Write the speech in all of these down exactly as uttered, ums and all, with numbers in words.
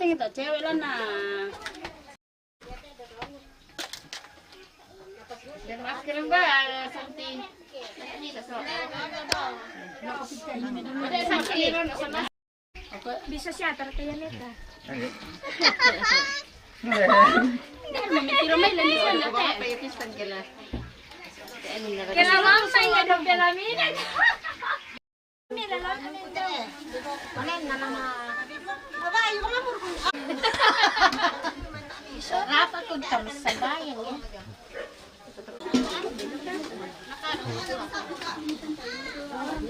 Kita cewek lah, nah. Dan masker enggak, Santi? Ada Santi, sana. Bisa siya, tarata yan ito. Hindi, mami, tiro may lang siya na, te. Kailangan sa inyo, doon pala, mina. Mina lang, ano daw? Ano na naman? Babae, mga murkong. Sarap ako, tam, sa bayan, eh.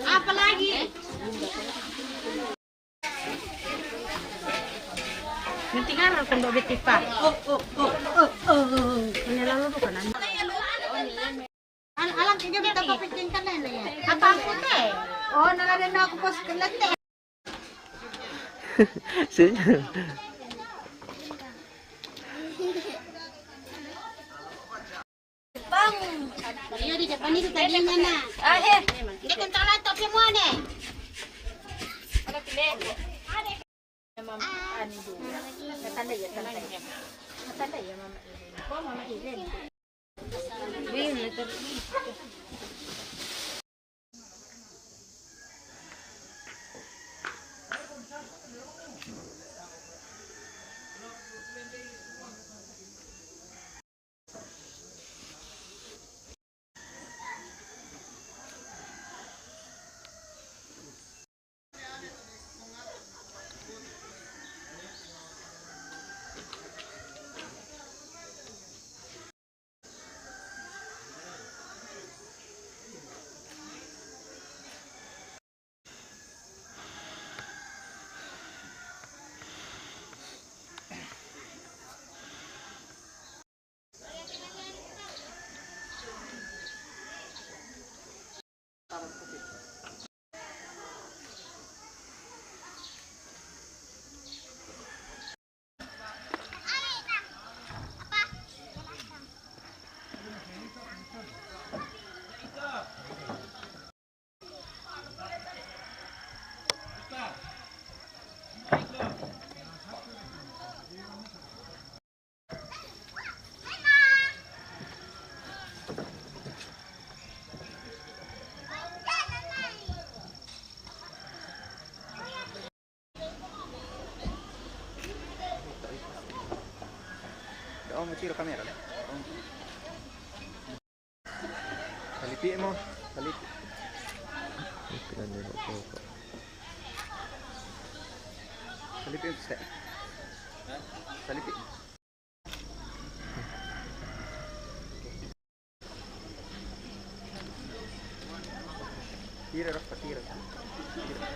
Apa lagi? Nanti nga lang kung dobe tipa. Oh, oh, oh, oh, oh, oh. Kanya lang ako ka na. Al-, alam ko gabi, tapapit din ka na, na yan. Apa ang puti? Oh, nalala na ako po sa kalate. Sige. Bang! Iyo, di Japan itu tadinya, na. Ah, eh. Hindi, kung tala, topi mo, ne. Ano, pili? Mama, ano doon? Natanda ya, tanda ya. Natanda ya, Mama Irene. Oh, Mama Irene. Win, letter E. Dao mo tiro kamera, le. Salipi mo, salipi. Salipi mo, sir. Salipi. Tira, Rafa, tira. Tira.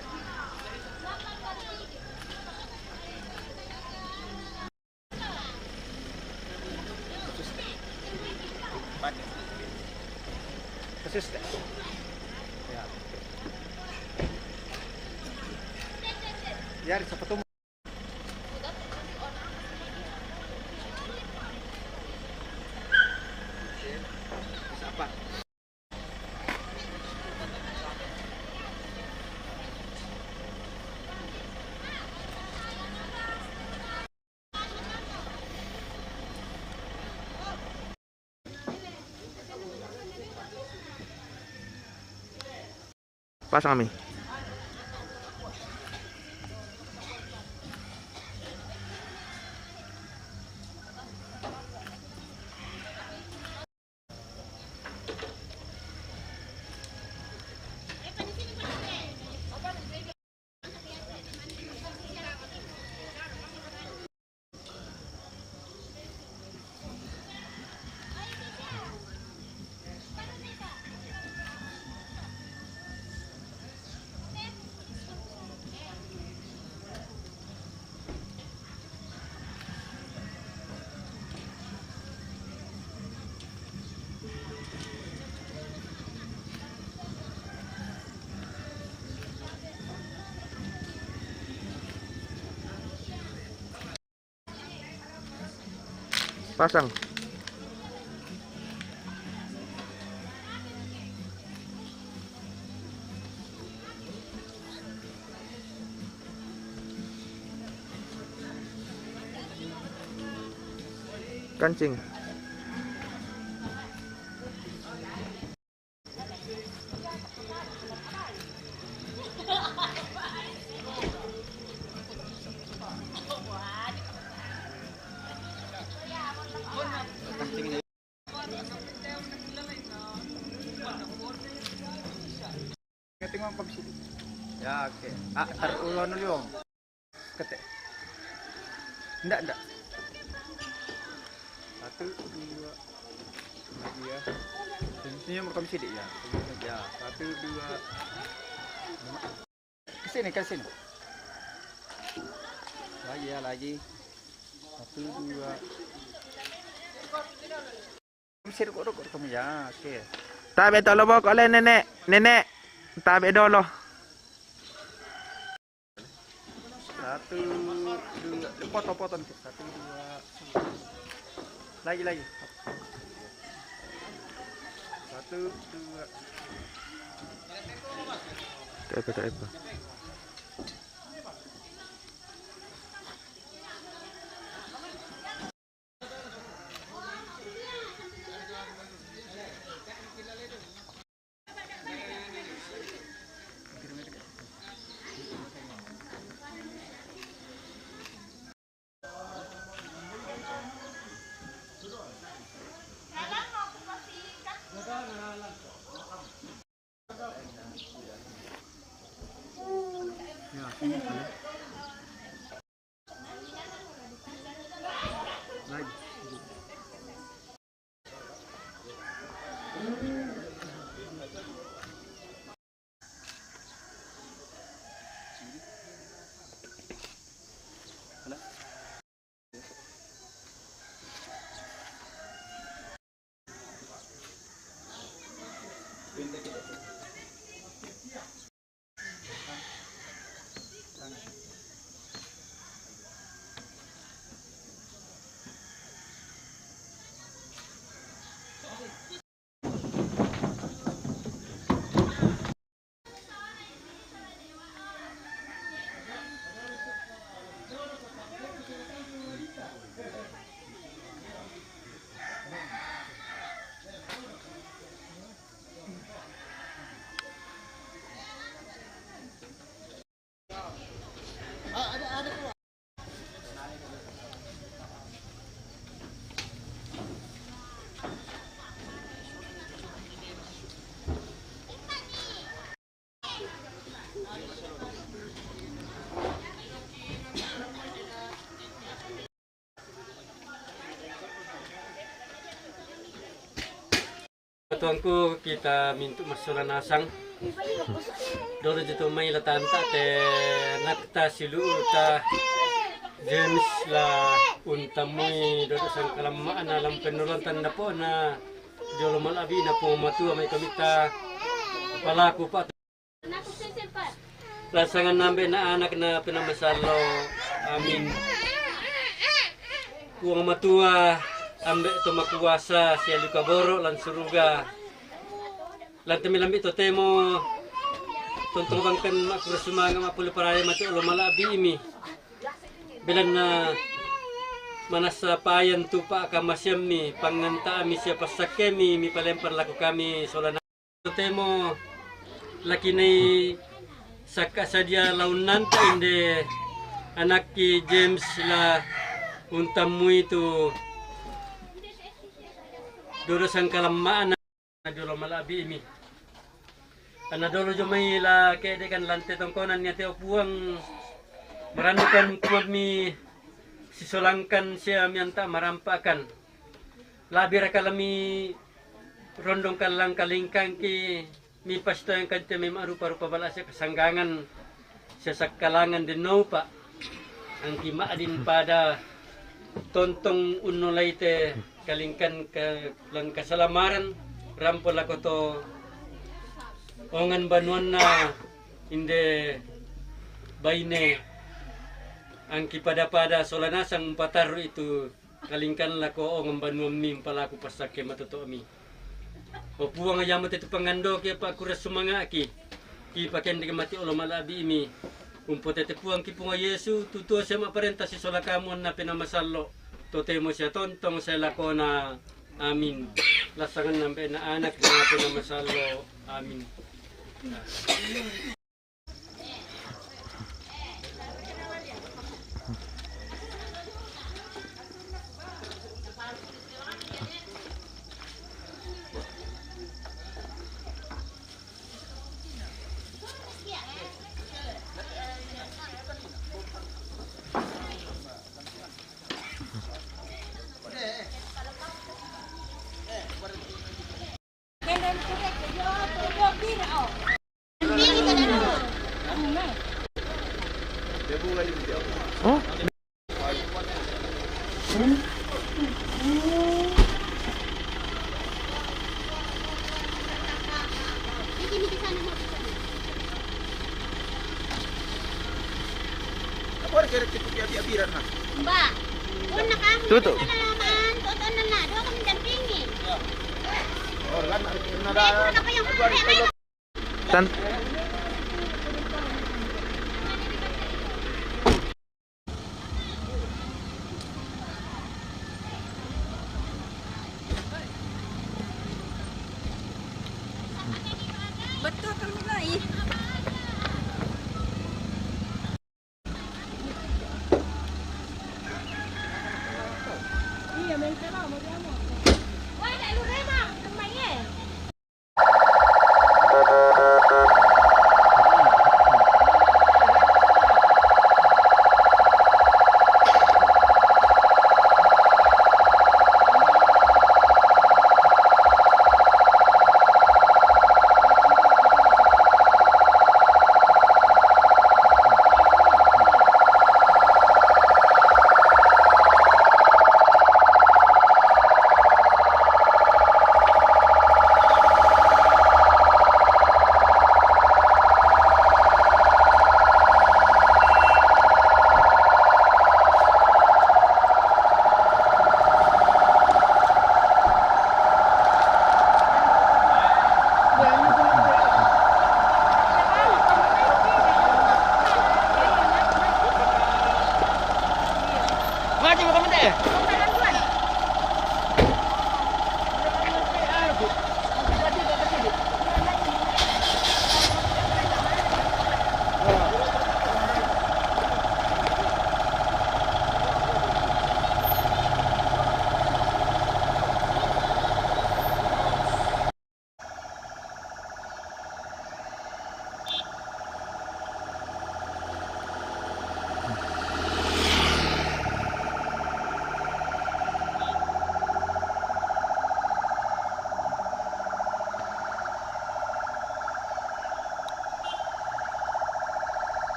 Pasus ka. Ya. Yari, sapato mo. Isa pa. Pasang kami. Pasang. Kancing. Tingnan ko, pabisi. Ya, oke. Ah, taruh ulo dulu, Om. Kete. Ndak, ndak. Satu, dua. Lagi ya. Senyum, senyum, rekam sidik ya. Ya, satu, dua. Ke sini, ke sini. Lagi ya, lagi. Satu, dua. Sir, kok, kok, kok, ya, oke. Tabe dolo bokok le, Nenek. Nenek. Tabe dolo. Satu, dua, potong-potong. Satu, dua. Lagi, lagi. Satu, dua. Tak apa, tak apa. Tuangku, kita mintu' massola nasang. Dolo jatu mai la tanta te nakta silu'uta James la untammui dodo sangkalamma'na lampennolong tanda po'na jolo mala'bi'na Puang Matua mai kamitta palaku pa Rasanganna Ambe'na, Anakna, Penamasallo. Amin. Puang Matua, Ambe' to makuasa, sialu kaboro' lan suruga. Lan te melambi' totemo, tontong bangken ma'kurre sumanga' ma'pole paraya mate olo mala'bi'imi. Belanna manassa payan tu pa'kamasiammi, panganta'mi sia passakkemi mipalempar lako kami solana. Totemo lakinai sakka sadia launnanta inde anakki James la untammui tu dodo sangkalamma'na jolo mala'bi'mi. Anna dolo jomai la ke'dekan lante tongkonan niate o Puang, marannukan kumammi sisolangkan sia mianta marampa'kan. La'biraka lami rondong kallang kalingkangki, mipasitoyangkan te mai ma'rupa-rupa bala sia kasanggangan sia sakkalangan dennoupa, angki ma'din pada tontong unnolai te kalingkan ka-, lan kasalamaran rampo lako to ongan banuanna inde baine, angki pada-pada sola nasang umpatarru'i tu kalingkan lako ongan banuammi umpalaku passakke matoto'mi. O Puang, iamo te tu pangandoki, pa'kurre sumanga'ki, kipakendek mati olo mala'bi'mi. Umpotete Puangki Puang Yesu, tu tuo sia ma'parenta sisola kamu anna Penaa Masallo'. Totemo siya tontong sa lakona. Amin. Lasangan ng anak na pinamasallo. Amin. Ako rin kaya nagtipid yung abi-abiran na. Ba? Huwag na kamo. Tuto. Sa nalaman, totoo na na. Doon kami dampingin. Or, kan, na, na, Ay, puro na pa yung Tan- Ba't ka kang nai?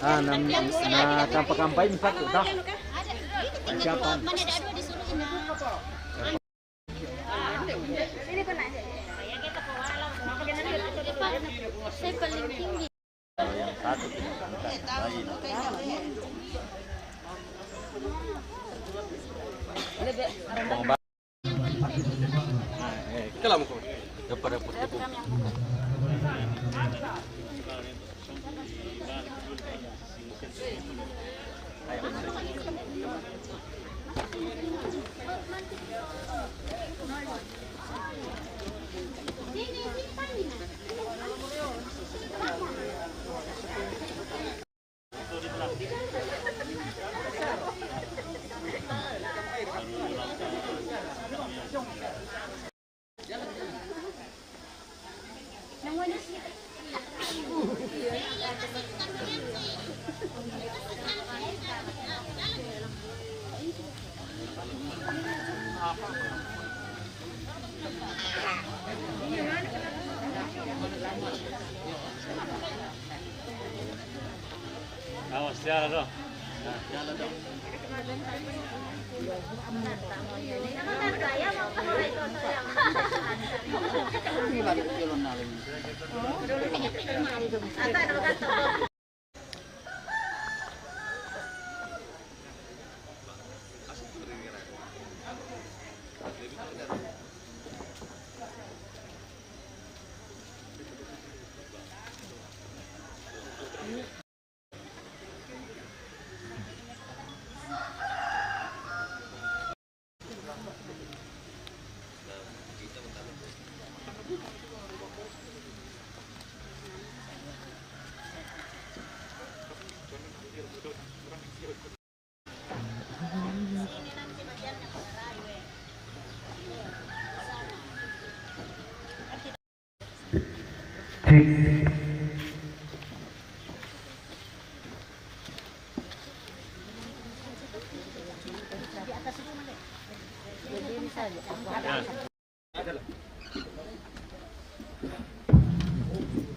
Ah, nam-, na kampa-kampa ini satu dah. Siapa? Saya paling tinggi. Yang satu kita lain. Kita lah mukul. Dapat, dapat, dapat. Awas, jalan dong. Nah, jalan dong.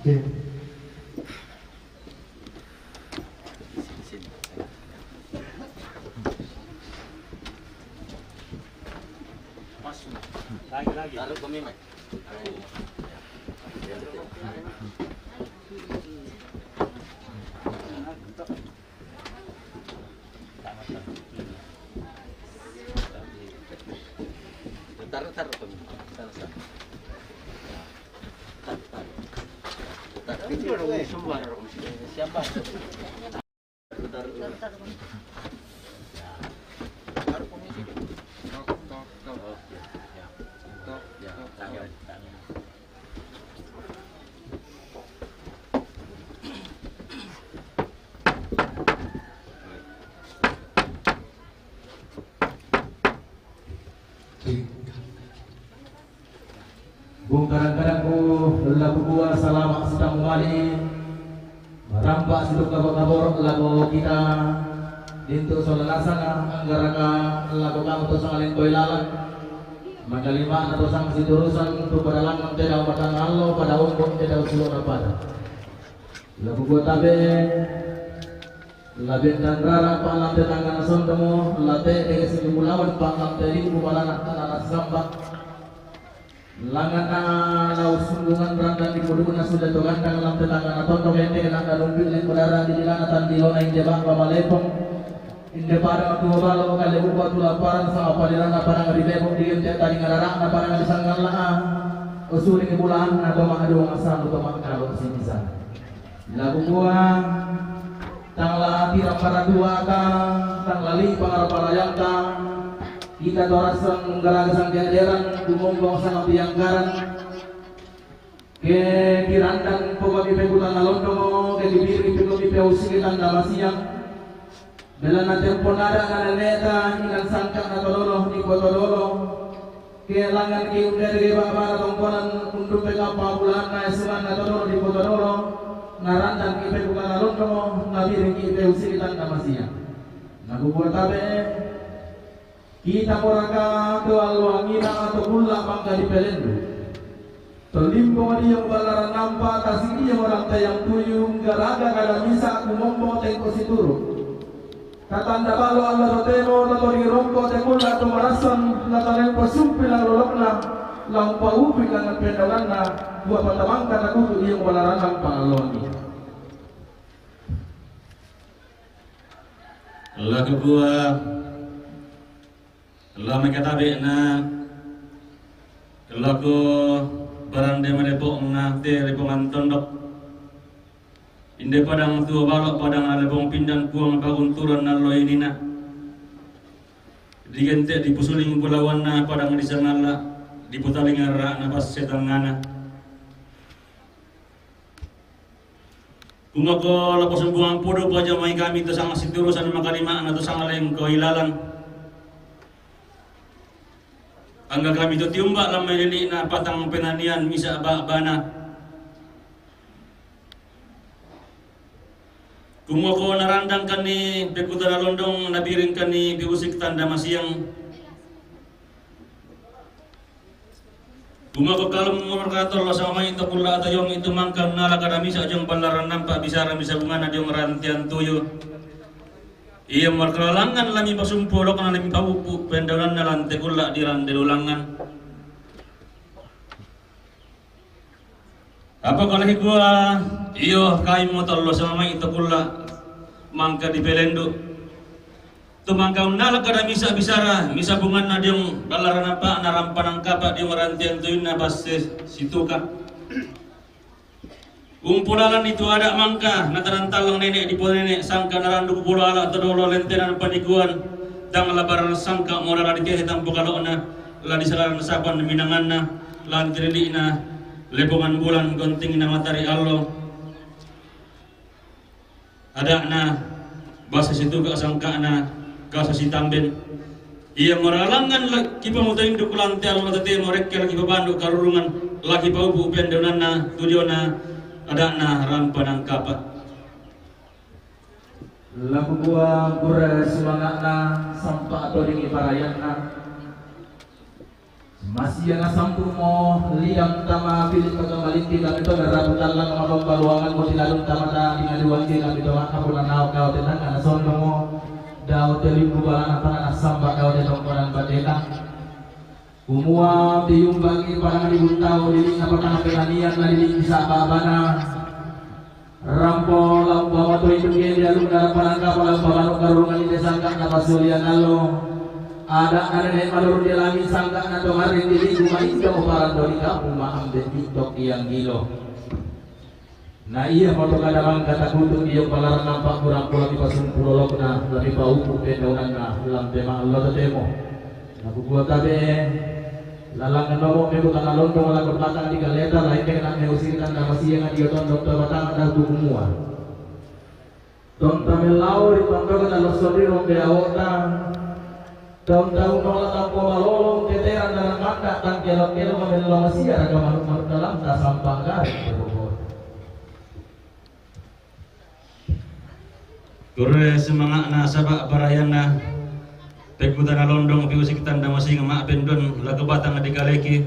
Oke. Lagi, lagi. Taruh ke Mimai. Taruh, taruh ke Mimai. Taruh, taruh. Taruh, taruh. Taruh. Siapa? Bung kadang-kadang ku laku kua salama' sitamu mali', marampa' situ kabo-kaboro' lako kita, rintu sola nasanga anggaraka lako kamu to sangaling koi lalan, makalima'na to sang siturusan tu padalangan te dao matangallo pada umbo' te dao silo'na pada. Laku kua tabe', La bendan rara pa'lante tangngana sondongmo, la te'de' simulawan pa'lante lingku malana tana nassamba. Langanna la ussunggungan randan di puduna sude to gandang lante tangngana tondok ende na darumpi lengko dara di dilana tandilona inde ba'ba malepong. Inde pada matuo balo kale upa tu laparan sama padiranna padang ri bebo di gente tadinga rara'na padang di sangngalla'a. Usuling bulaanna to ma'duang assamu to ma'kalo simisana. Laku kua, tang la tirang maraduata, tang la li'pang parayanta, kita to rassang garaga sangkederan, tumombong sangapiangkaran, ke kirandang pogami pekutanna londomo, ke kibiri pegami peusiki tanda masiang, Belanna tempo nada na nene'ta inang sangka'na todolo, nipo todolo. Ke langngan ki undede ba'bana tongkonan undumpe kappa bulaanna esunganna todolo, nipo todolo. Narandan ki pekutana londomo, nabiring ki peusiki tanda masiang. Nakukua tabe', kita poraka to alluangina atau kulla' mangka dipelendu. Tolimbo diong ballaran nampa, tasi diong orang tayang tuyu, garaga kada misa kumombo tengko situru. Katanda balo Allah totemo, totori rongko tekulla tomarasan, nataneng pasumpi lang lolokna, lang paupi lang pendanganna, dua patamangka takutu diong ballaran nampa aloni. Laku kua, lama katabe'na, laku barande malepo'na te lepongan tondok. Inde padang tuo balo, padang na lepong pindan Puang pagunturan nallo inina. Digente dipusuling pulawanna padang disangalla, diputaling arra'na passetangana. Kumako lapo sumbungan pudu pajamai kami to sanga siturusan makalima'na to sanga lengko ilalang. Angga kami to tiumba lamai lili'na patang penanian misa ba'bana. Kumako narandangkanni pekutana londong, nabiringkanni piusik tanda masiang. Kumako kalum murkator lo samai to kulla atayong itu mangkan nala kada misa jong ballaran nampa bisara misa bungana jong rantian tuyu. Ia markalalangan lami pasumpu lokna lami pabupu pendaunanna lante kulla di rande lulangan. Apa kalahi kua, iyo kai mo tallo samai to kulla mangka di pelendu. Tu mangka unnala kada misa bisara, misa bunganna diong ballaran apa na rampanan kapa diong rantian tuinna basse situka. Umpulalan itu ada mangka, na tanantallang nenek di ponene, sangka narandu kubulo ala todolo lentenan panikuan, tang labaran sangka modala di kehe tampo kalokna, la disalaran sapan minanganna, lan tirili'na, lepongan bulan, gontingna matari allo. Ada'na, basa situka sangka'na, kasa sitamben. Ia maralangan la-, kipamuto induk lante allo tete morekke laki pabandu karurungan, laki paupu pendaunanna, tudiona, ada'na, rampa nangkapa. Laku kua gure sumanga'na, sampa atodingi parayanna. Masia nasampumo liang tama pilik pagamalinti kami to narapu tallang mambaluangan mo tinalung tamata dingaduanti kami to makapunanao kau tenang ana sondongo dau telimbu balana panana samba kau tetongkonan bateta. Kumua tiumbangi panang di buntau di linga patang penanian na di lingi saba bana. Rampo lau bawa to itu dia dia lu nara panangka pala bawa lo karungan di sangka na pasulian alo. Ada ada ne malur dia lami sangka na to marin di liku maindo paran do di kapu maam de tiktok yang gilo. Na iya moto kada mangka takutu iyo palar nampak kurang pula di pasumpu lolokna, tapi paupu pendaunanna lampe ma lo totemo. Naku kua tabe, lalangan nomo me bukan alonto wala kepatang di kaleta, lain dengan me usiritan na masiang adio tondok to batang ada tu kumua. Tonta melau di pantokan alo sodiro be aota. Taun-taun nola tampo malolong teteran dalam mata tang kelok-kelok mamello masia raga manuk-manuk dalam ta sampah garis. Kure semanga'na saba' parayanna, pekutana londong piusik tanda masing ma'pendon lako batang di kaleki.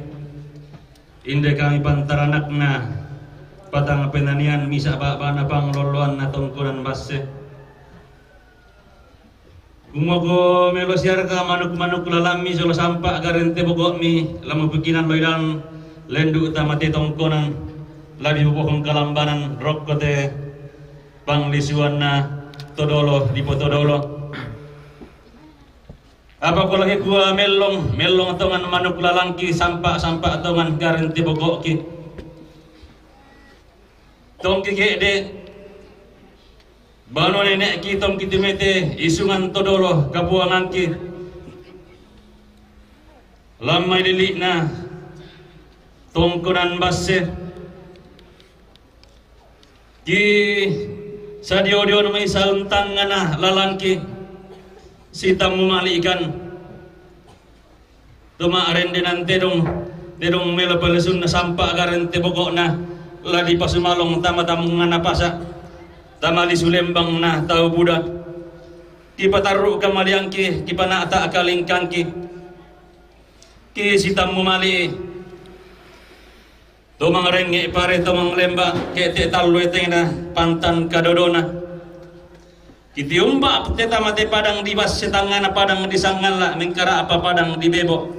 Inde kami pantaranakna, patang penanian misa' ba'bana panglolloanna tongkonan basse. Kumogo melo siarka manuk-manuk lalammi solo sampa' garente bogo'mi, lamupikinan loilan lendu' tamate tongkonan, labi bobohong kalambanan rokko te panglisuanna todolo dipotodolo. Apa ko lagi kua mellong, mellong tongan manuk lalangki, sampa'-sampa' tongan garente bogo'ki. Tongki ke'de', Bano nene'ki tongki timete isungan todolo kapuangangki. Lammai lili'na tongkonan basse. Ki sadio-dion mai sauntangana lalangki sitammu mali'kan. Tuma arendenan tedong, tedong melo palesunna sampa' garente boko'na, la dipasumalong tama tamungana pasa', tama lisu lembangna tau buda. Kipatarru' kamaliangki, kipana'ta' kalingkangki. Ki sitammu mali'i. Tumangrengnge' pare tumanglemba', ke' te' tallu etengna pantan kadodona. Kitiumba' te tama te padang dibassi tangngana padang disangalla', mengkara'pa padang dibebo'.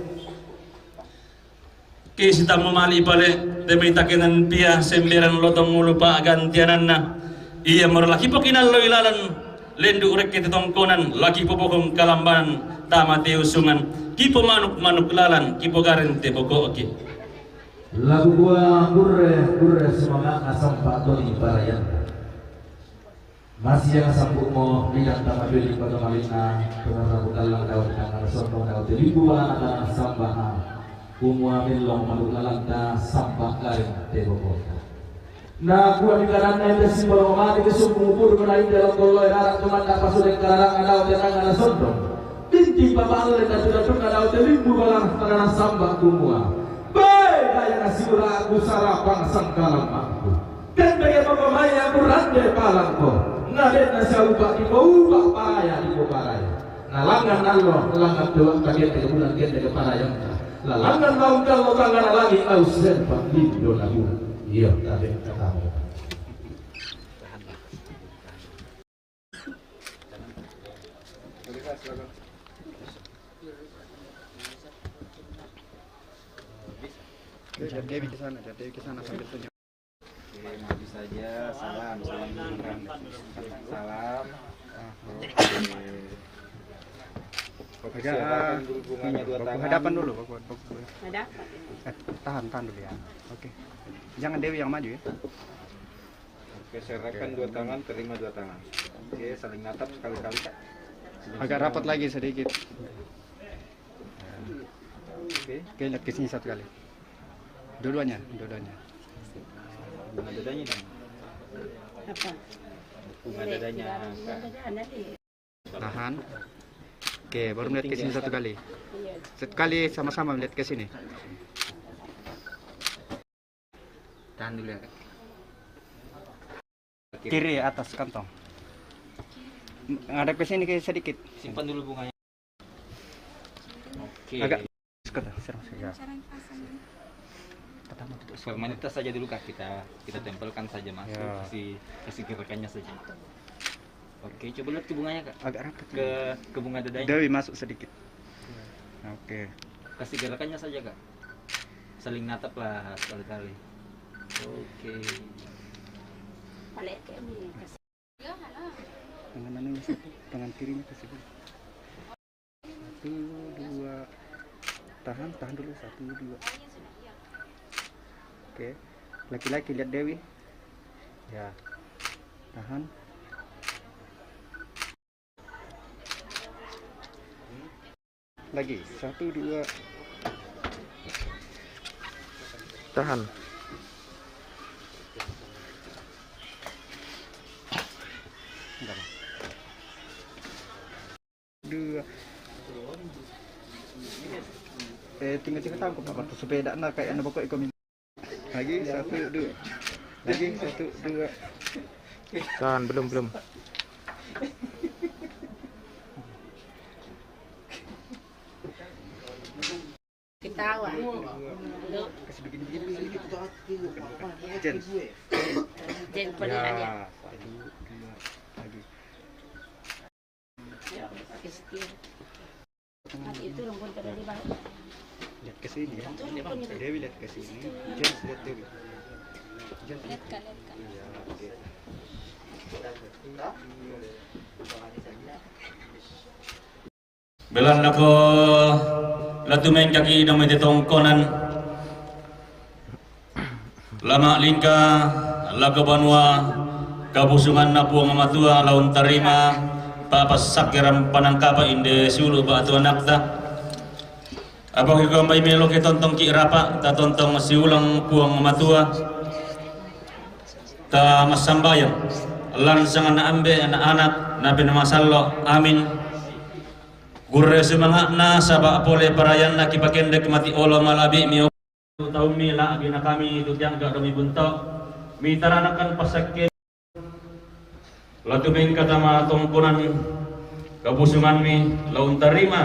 Ke' sitammu mali' pale', te mai takenan pia semberan lotong ulu pa'gantiananna. Ia moro laki pokinalloi lalan lendu' rekke te tongkonan, laki pobokong kalambanan tama te usungan, kipomanuk-manuk lalan, kipogareng te boko'ki. Lagu kua burre, burre sumanga'na samba' toni parayan. Masiang sambu'mo bidang tama due lippa to mali'na, tumarabu tallang dao' tangngana sondong dao' te limbu balana tana samba'na, kumua mellong malu' lalanta samba' gareng te bokota. Na kua ri kananna inde simbolo mate ke sumpu mupuru na inde lokkoloe rara tumanda pasudeng karara'na dao' te tangngana sondong. Binti papalle na tuda-tuda dao' te limbu balana tana samba' kumua. Be, daya na siula'ku sarapang sangkalamma'ku. Kendeke mako mai aku rande palangko, na den nasiaupa' dipoupa' paraya dipoparaya. Na langngan allo, langngan tuo, kendeke bulan, kendeke parayanta. La langngan taung kallo tangngana langi' au sempa' lindo na bulan. Iyo, tabe' katamu. Jangan Dewi di sana, jangan Dewi ke sana sambil senyum. Oke, maju saja. Salam, salam dulu, kan. Salam. Oke. Fokus ya, Pak, kan dulu bunganya dua tangan. Baku hadapan dulu, baku, baku. Hadapan. Eh, tahan, tahan dulu ya. Oke. Jangan Dewi yang maju ya. Oke, serahkan dua tangan, terima dua tangan. Oke, saling natap sekali-kali, Kak. Agak rapat lagi sedikit. Oke. Oke, lihat ke sini satu kali. Dua-duanya, dua-duanya. Bunga dadanya, Bang. Apa? Bunga dadanya, Kak. Tahan. Oke, baru lihat ke sini satu kali. Iya. Satu kali sama-sama lihat ke sini. Tahan dulu ya, Kak. Kiri atas kantong. Ngadep ke sini ke sedikit. Simpan dulu bunganya. Oke. Agak. Sebentar, serang saja. Pertama duduk. Formalitas saja dulu, Kak, kita, kita tempelkan saja masuk, ya. Kasih, kasih gerakannya saja. Oke, coba lihat ke bunganya, Kak. Agak rapat. Ke, ke bunga dadanya. Dewi masuk sedikit. Oke. Kasih gerakannya saja, Kak. Saling natap lah sekali-kali. Oke. Balik ke ini. Tangan anunya satu, tangan kirinya ke sebelah. Satu, dua. Tahan, tahan dulu. Satu, dua. Oke. Laki-laki lihat Dewi. Ya. Tahan. Lagi. Satu, dua. Tahan. Enggak, Bang. Dua. Eh, tinggal-tinggal tangkap apa tuh sepeda na kayak anak pokok ikut. Lagi satu, dua. Lagi satu, dua. Tahan, belum, belum. Ketawa. Kasih begini-begini sedikit. Jen. Jen, pernah ada. Ya, satu, dua. Lagi. Itu rumput pada di bawah. Lihat ke sini ya. Dewi lihat ke sini. James lihat Dewi. James lihat. Lihat, Kak, lihat, Kak. Iya, oke. Belanna ko la tumengkaki dama te tongkonan. La ma'lingka lako banua kabusunganna Puang Matua, la untarima pa'passakkerang panangkapa inde siulu' ba'tu anakta. Apa kiko mai melo ke tontongki' rapa', tatontong siulang Puang Matua. Ta massambayang lan sanganna Ambe', na Anak, na Penaa Masallo'. Amin. Gurre sumanga'na saba' pole parayanna kipakendek mati olo malabi mi. Taummi la'bi na kami tu tiangga' domi bunto, mitaranakan passakke. La tumengka tama tongkonan kabusunganmi, la untarima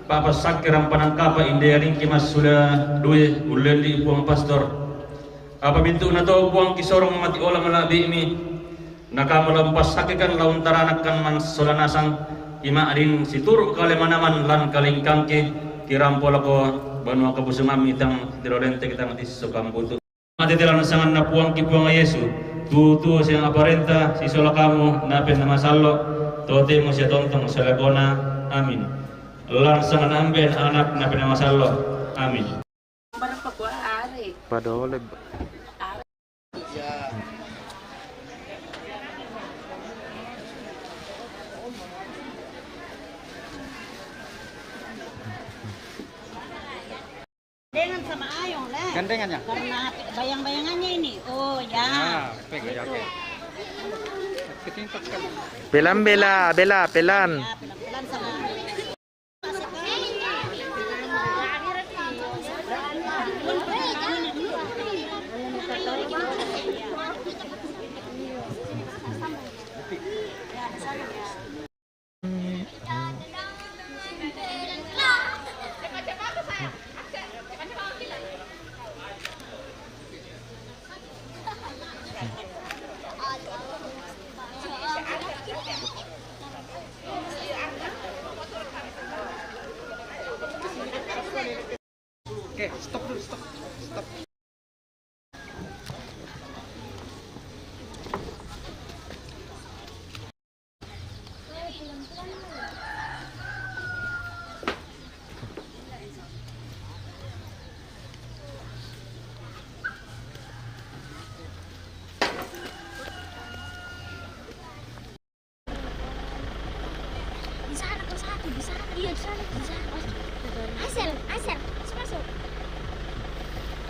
pa'passakkerang panangkapa inde alingki massuda due ullelli Puang Pastor. Apa bintu'na to Puang kisorong mati ola mala'bi'mi, na kamu la umpassakkekang la untaranakkan mansola nasang, ima'din situru' kale manaman lan kalingkangki, kirampo lako banua kabusungammi tang tirolenteki tang tissokang butu. Mate te lan sanganna Puangki Puang Yesu, tu tuo siang aparenta sisola kamu nape namasallo, totemo sia tontong salakona. Amin. Lan sanganna Ambe, Anak nape namasallo. Amin. Padole. Gandengan sama Ayong lah. Gandengannya? Karena bayang-bayangannya ini. Oh ya. Ya, oke, oke. Itu. Pelan, Bella, Bella, pelan. Ya, pelan-pelan sama. Oke, stop dulu, stop. Stop. Di sana, kelas satu, di sana. Iya, di sana, di sana. Masuk. Asel, Asel, masuk, masuk.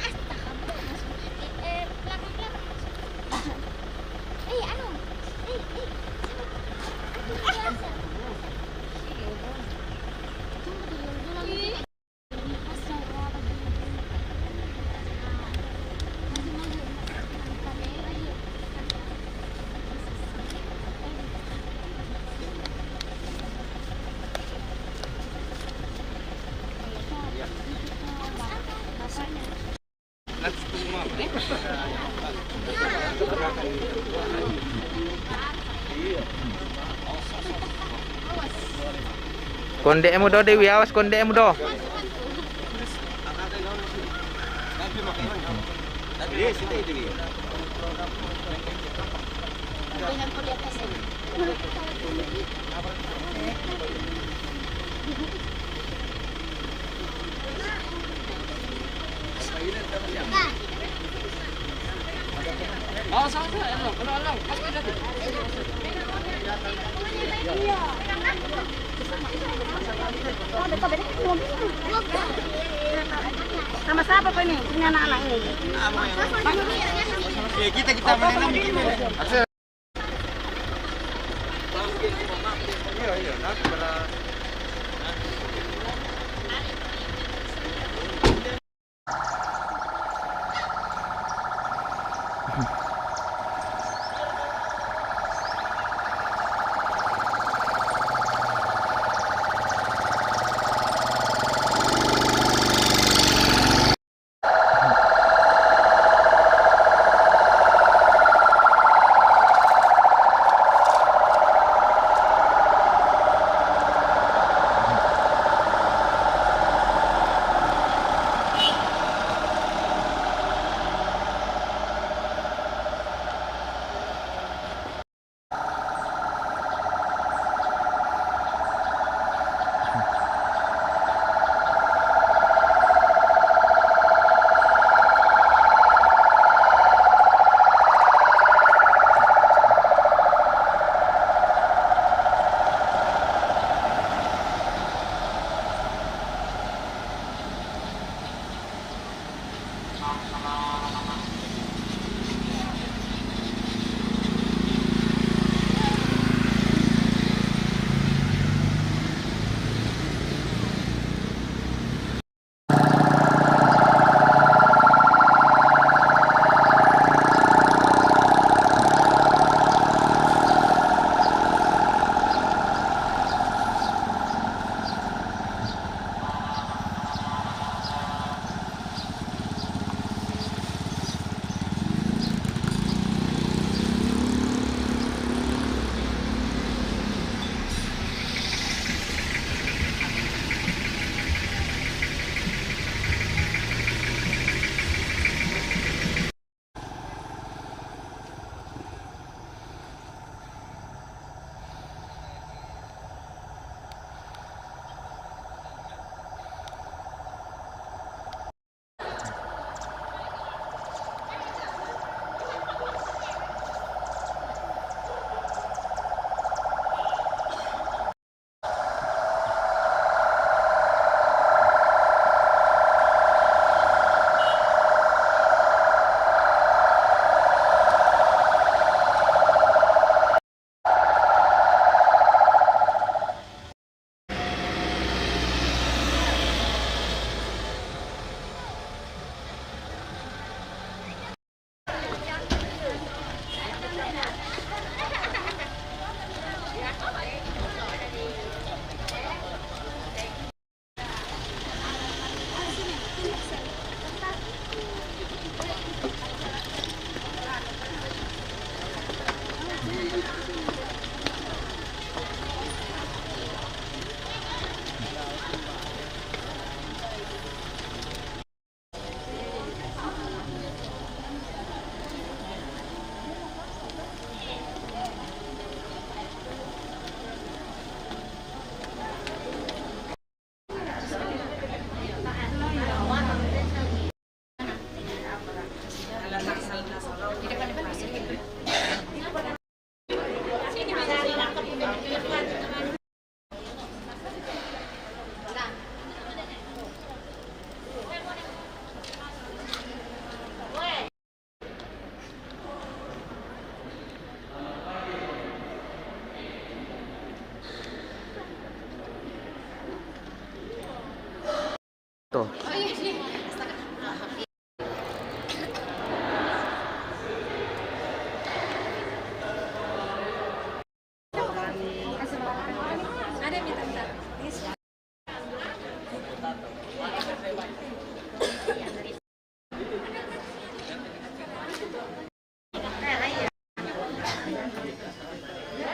Astaga, masuk. Eh, eh, belakang, belakang, masuk. Eh, anu. Eh, eh, sana. Aduh, iya, Asel. Tunggu dulu, dulu. Konde'mu do, Dewi, awas konde'mu do. Sama siapa kau ini? Ini anak-anak ini. Ya, kita, kita main.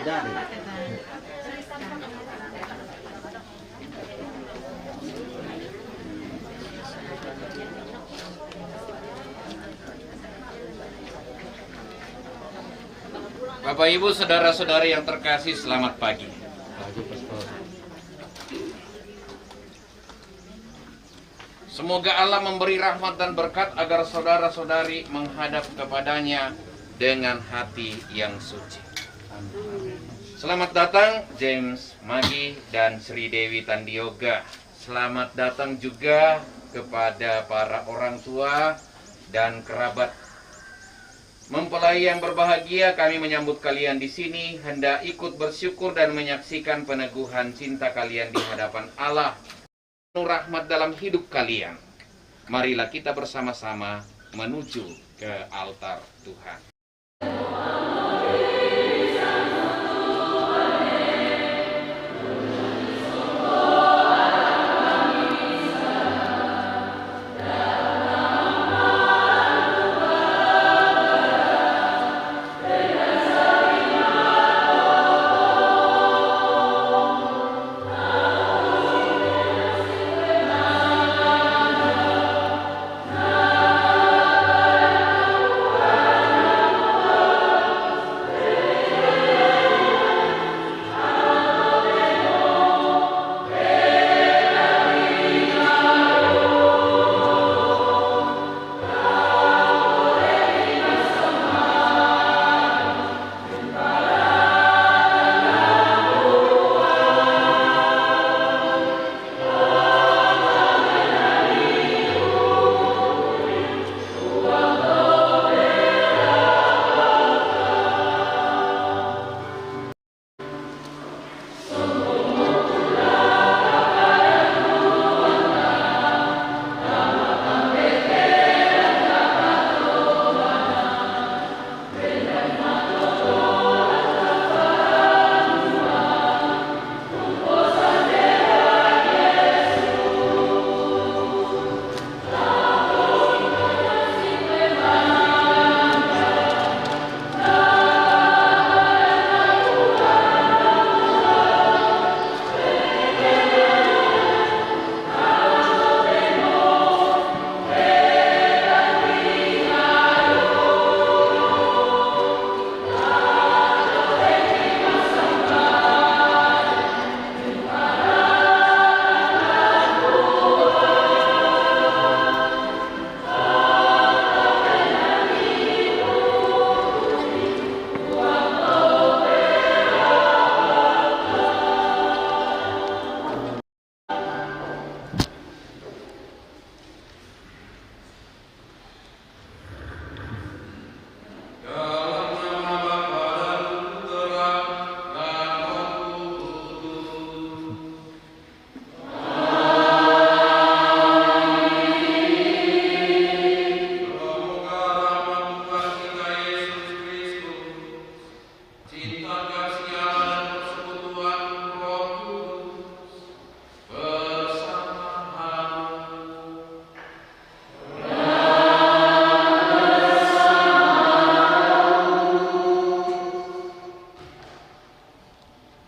Bapak, Ibu, saudara-saudari yang terkasih, selamat pagi. Semoga Allah memberi rahmat dan berkat agar saudara-saudari menghadap kepada-Nya dengan hati yang suci. Selamat datang James, Maggie, dan Sri Dewi Tandioga. Selamat datang juga kepada para orang tua dan kerabat. Mempelai yang berbahagia, kami menyambut kalian di sini, hendak ikut bersyukur dan menyaksikan peneguhan cinta kalian di hadapan Allah. Penuh rahmat dalam hidup kalian. Marilah kita bersama-sama menuju ke altar Tuhan.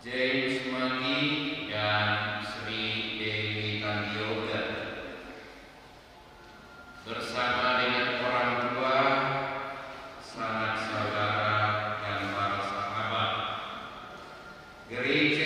James Magi dan Sri Dewi Tandioga, bersama dengan orang tua, sanak saudara, dan para sahabat, gereja